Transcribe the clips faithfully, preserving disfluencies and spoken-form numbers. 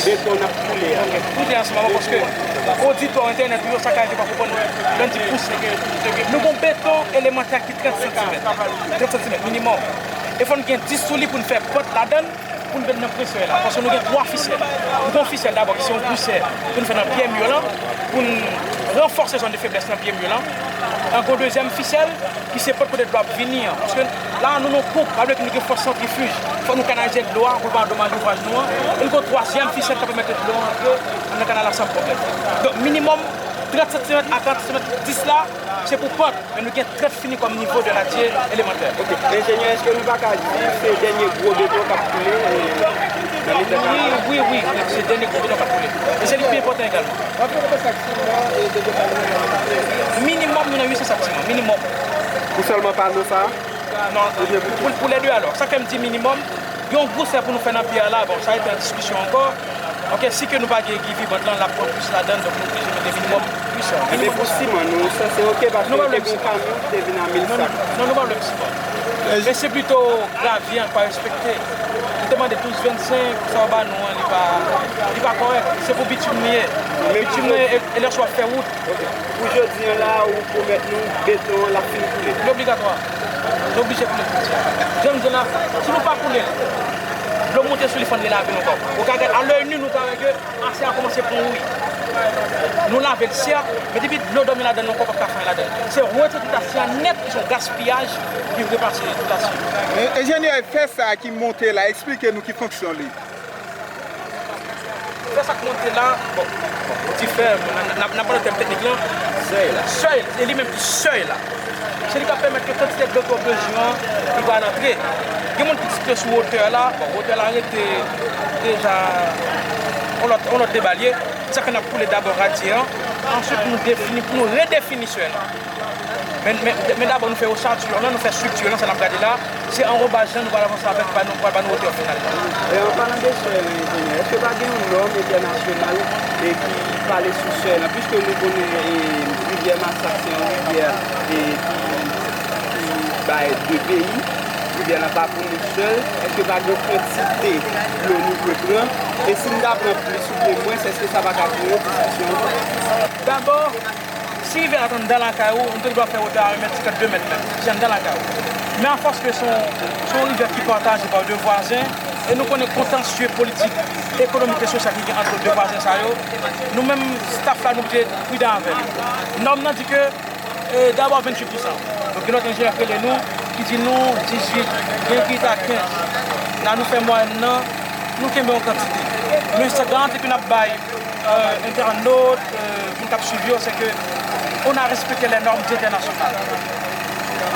Beton n ap koule a. Koute ansanm avè w, paske oditè entènèt yo, sa ka rive pa konprann lè n di pous la. Nou gon beton elemantè ki trant santimèt. Trant santimèt minimòm. E fò n gen dis sou li pou n fè pant ladan l, pou n vin nan presè la. Paske nou gen twa fisèl. Nou gen yon fisèl dabò ki se yon pousè pou n fè nan pye myo lan, pou n ranfòse zòn de feblès nan pye myo lan. An gen yon dezyèm fisèl, ki se pòt kote dlo ap vini an. Paske la, nou nan koup, pa bliye ke nou gen fòs santrifij. Fò nou kanalize dlo a pou l pa andomaje ouvraj nou an. E nou gen yon twazyèm fisèl k ap pèmèt dlo a antre nan kanal la san pwoblèm. Donk, minimòm trant santimèt a trant santimèt dis la, se pou pant. Men nou gen trant fini kòm nivo de radye elemantè. Ok. Enjenyè, èske nou pa ka di se dènye gwo beton k ap koule, e, nan mitan kanal la? Wi, wi, wi, wi, se dènye gwo beton k ap koule. E se li ki pi enpòtan egalman. W ap fè konbyen sak siman e de pano? Minimòm, nou nan uit san sak siman, minimòm. Pou sèlman pano sa a? Non, pou, pou lè de alò. Sa k fè m di minimòm, gen yon gwosè pou nou fè nan pye a la, bon, sa rete an diskisyon ankò. Ok, si ke nou pa gen Guy Vibrant lan, l ap pran plis ladan l, donk nou oblije mete minimòm uit san. Enben pou siman, nou sanse ok, paske te gen yon kamyon ki te vin a mil sak. Non, non, nou pa vle siman. Men se plito gravye an k pa respekte. Nou te mande douz vennsenk, sa yo ba nou an, li pa, li pa kòrèk. Se pou bitim li ye. Bitim li ye, e, e lè w ap fè wout. Ok. Pou jodi an la, ou pwomèt nou beton an, l ap fin koule. Li obligatwa. Li oblije koule jodi an. Jan m di w la, si nou pa koule l, dlo monte sou li, fò n relave l ankò. Ou ka gade, a lèy ni, nou ka wè ke Asya a kòmanse pran wouri. Nou lave l, sèt, men depi dlo dòmi ladan l, nou ankò p ap ka fè anyen ladan l. Se retire tout asya nèt, ki se yon gaspiyaj, epi replase tout asya. E, enjenyè, fè sa a ki monte la, eksplike nou ki fonksyon li. Fè sa k monte la, bon, bon, ou di fè, bon, n ap, n ap, n ap pran tèm teknik lan, sèy la. Sèy, se li menm ki sèy la. Se li k ap pèmèt ke kantite dlo ke w bezwen an, li pral antre. Gen moun ki di ke sou wotè la, bon, wotè la rete deja yon lòt, yon lòt deba l ye. Sa fè n ap koule dabò radye an, answit pou nou defini, pou nou redefini sèy la. Men, men, men dabò nou fè osati lan, nou fè estrikti lan, sa n ap gade la, se anwobaj lan nou pral avanse avèk, ba nou, pral ba nou wotè final la. E an palan de sèy la, enjenyè, èske pa gen yon nòm entènasyonal e ki pale sou sèy lan? Piske nou konnen e rivyè Masak se yon rivyè e ki, ki bay de peyi, rivyè lan pa pou nou sèl, èske pa gen yon kantite dlo nou dwe pran? E si n ta pran plis oubyen mwens, èske sa pa ka kreye diskisyon? Dabò, si rivyè la t anndan lakay ou, ou te dwe fè wotè a yon mèt senkant, de mèt menm, si anndan lakay ou. Men afòs ke se yon, se yon rivyè ki pataje pa de vwazen, e nou konnen kontansye politik, ekonomik e sosyal ki gen ant de vwazen sa yo, nou menm, staff la, nou oblije pridan avè l. Nòm nan di ke, e, dabò venntuit pousan. Donk, gen lòt enjenyè ki rele nou, ki di nou dizuit, gen ki ta kenz. La, nou fè mwayèn nan, nou kenbe yon kantite. Men sa garanti ke n ap bay, e, entènot, e, moun k ap swiv yo, se ke on a respekte lè nòm entènasyonal.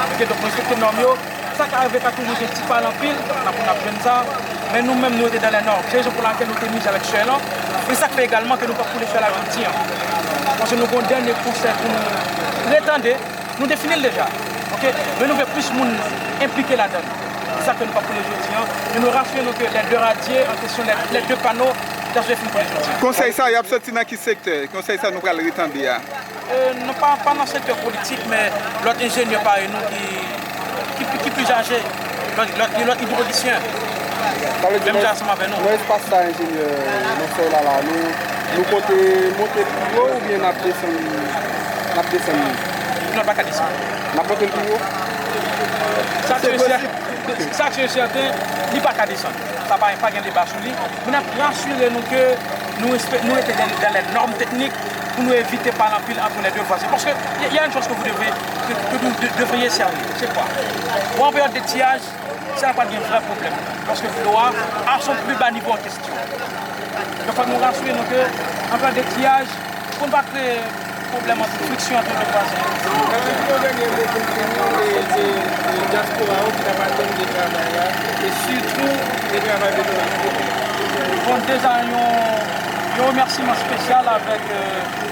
Ok, donk, nou respekte nòm yo. Sa ka rive ka toujou gen ti pale anpil, n ap, n ap jwenn sa. Men nou menm, nou rete dan lè nòm. Se rezon pou lakèl nou te mize avèk sèy lan. E sa k fè egalman ke nou pa koule sèy la jodi an. Paske nou gen yon dènye konsèy pou nou retande. Nou defini l deja. Ok? Men nou vle plis moun enplike ladan l. Se sa ke nou pa koule jodi an. Men nou rasire nou ke lè de radye an kesyon, lè, lè de pano, ta sou fin koule jodi an. Konsèy sa, y ap soti nan ki sektè? Konsèy sa nou pral retande a. E, nou pa, pa nan sektè politik, men lòt enjenyè parèy nou ki, ki, ki plis aje, lòt, lòt, lòt idwolisyen. Sa vle di menm jan ansanm avè nou. Nan espas sa, enjenyè, nan sèy la, la, nou, nou konte monte pi wo oubyen n ap desann, n ap desann li? Non, l pa ka desann. N ap monte l pi wo? Sa se sèten, sa se sèten, li pa ka desann. Sa pa, pa gen deba sou li. Men n ap rasire nou ke nou respe-, nou rete dans, dans les normes techniques pou nou evite pale anpil antre lè de vwazen. Paske y a, y a une chose que vous devez, que, que vous de-, devriez servir. C'est quoi? Bon, an peryòd de tiyaj, sa pral gen vrè pwoblèm. Paske dlo a, a son pli ba nivo an kesyon. Donk, fòk nou rasire nou ke an peryòd de tiyaj, pou n pa kreye pwoblèm ant friksyon ant de vwazen. Nan yon dènye mo pou n fini, e, e, e, dyaspora yo ki t ap atann de travay la, e sitou de travay betonaj. Bon, deja, yon, yon remèsiman espesyal avèk, e,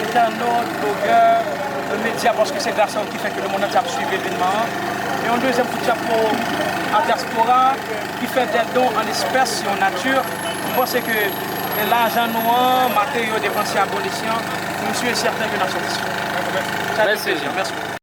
entènot, blogè, e, medya, paske se gras a yo ki fè ke lemonn antye ap swiv evènman an. E yon dezyèm kout chapo a dyaspora ki fè dè don an espès e an nati. M panse ke lajan nou an, materyo depanse a bon esyan, nou si e sèten ke n ap satisfè. Sa te yon plezi. Mèsi.